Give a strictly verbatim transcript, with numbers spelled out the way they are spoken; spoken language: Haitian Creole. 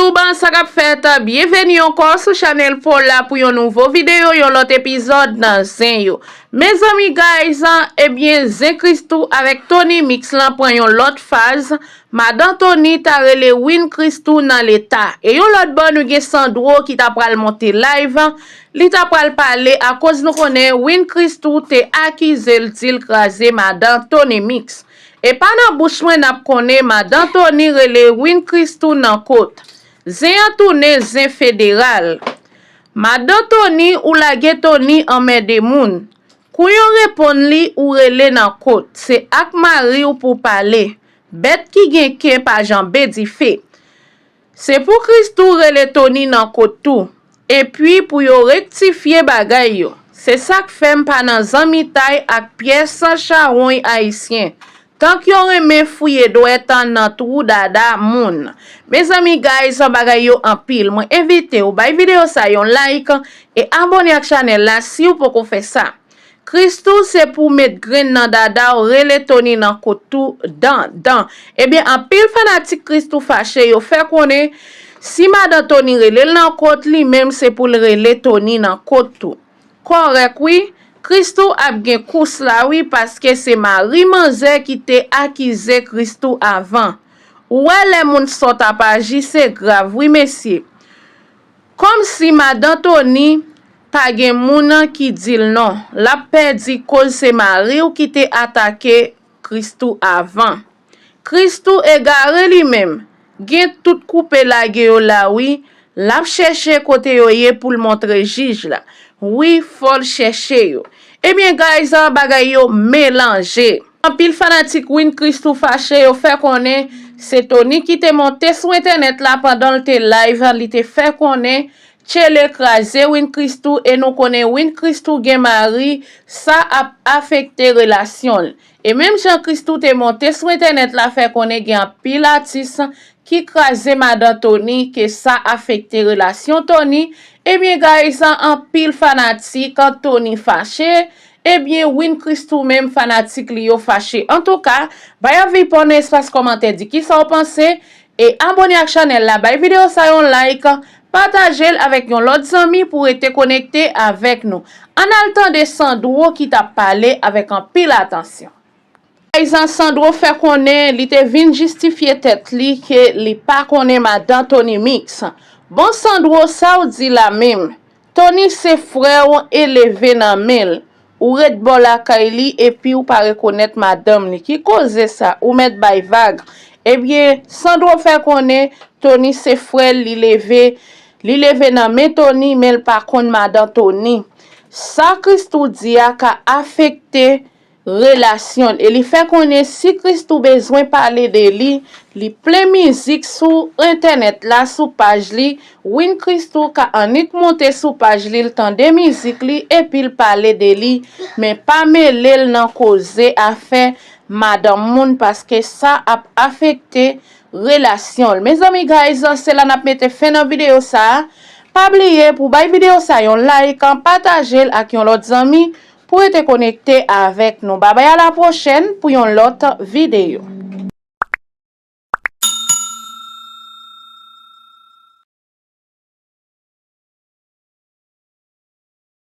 Kouban sa k ap fèt, byenveni ankò sou chanèl pa w la pou yon nouvo videyo, yon lòt epizòd nan Zen yo. Mezanmi guys, ebyen Zen Christoo avèk Tony Mix lan pran yon lòt faz. Madan Tony ta rele Win Christoo nan leta. E yon lòt bò nou gen Sandro ki ta pral monte live. Li ta pral pale akoz nou konnen Win Christoo te akize l di l kraze madan Tony Mix. E pa nan bouch mwen n ap konnen madan Tony rele Win Christoo nan kot. Zen an tounen zen federal. Madan Tony ou lage Tony anmède moun. Kou yo reponn li ou rele nan kot. Se ak mari w pou pale. Bèt ki gen ke pa janbe dife. Se pou Christoo rele Tony nan kot tou. Epi pou yo rektifye bagay yo. Se sa k fè m pa nan zanmitay ak pyès chawony ayisyen. Tank yo renmen fouye dwèt nan twou dada moun. Mezanmi guys, bagay yo anpil. Mwen envite w bay videyo sa yon like e abòne ak chanèl la si w poko fè sa. Christoo se pou met grenn nan dada w rele Tony nan kot tou dan dan. Ebyen anpil fanatik Christoo fache yo fè konnen si madan Tony rele l nan kot li menm se pou l rele Tony nan kot tou. Kòrèk wi, Christoo ap gen kous la wi paske se mari manzè ki te akize Christoo avan. Ou wè lè moun sòt ap aji se grav wi mesye. Kòmsi madan Tony pa gen moun ki di l non, l ap pèdi koz se mari w ki te atake Christoo avan. Christoo egare li menm, gen tout koupe lage yo la wi, l ap chèche kote yo ye pou l montre jij la. Wi fò l chèche yo. Ebyen guys, bagay yo melanje. Anpil fanatik Win Christoo fache yo fè konnen se Tony ki te monte sou entènèt la pandan l te live, li te fè konnen Tchele kraze Win Christoo e nou konnen Win Christoo gen mari, sa ap afekte relasyon l. E menm jan Christoo te monte sou entènèt la fè konnen gen anpil atis ki kraze madan Tony ke sa afekte relasyon Tony, ebyen guys anpil fanatik Tony fache, ebyen Win Christoo menm fanatik li yo fache. Antouka, bay avi pa w nan espas kòmantè di kisa w panse e abòne ak chanèl la, bay videyo sa yon like, pataje l avèk yon lòt zanmi pou rete konekte avèk nou. Ann al tande Sandro ki t ap pale avèk anpil atansyon. Payizan Sandro fè konnen li te vin jistifye tèt li ke li pa konnen madan Tony Mix. Bon Sandro sa w di la menm? Tony se frè w e leve nan men l. Ou ret bò lakay li epi w pa rekonèt madanm li. Ki koze sa? Ou mèt bay vag. Ebyen Sandro fè konnen Tony se frè l, li leve, li leve nan men Tony men l pa konn madan Tony. Sa Christoo di a ka afekte relasyon l. E li fè konnen si Christoo bezwen pale de li, li plen mizik sou entènèt la, sou paj li. Win Christoo ka annik monte sou paj li, l tande mizik li epi l pale de li, men pa mele l nan koze afè madanm moun paske sa ap afekte relasyon l. Mezanmi guys, se la n ap mete fen nan videyo sa a. Pa bliye pou bay videyo sa yon like, pataje l ak yon lòt zanmi pou rete konekte avèk nou. Babay a la pwochèn pou yon lòt videyo.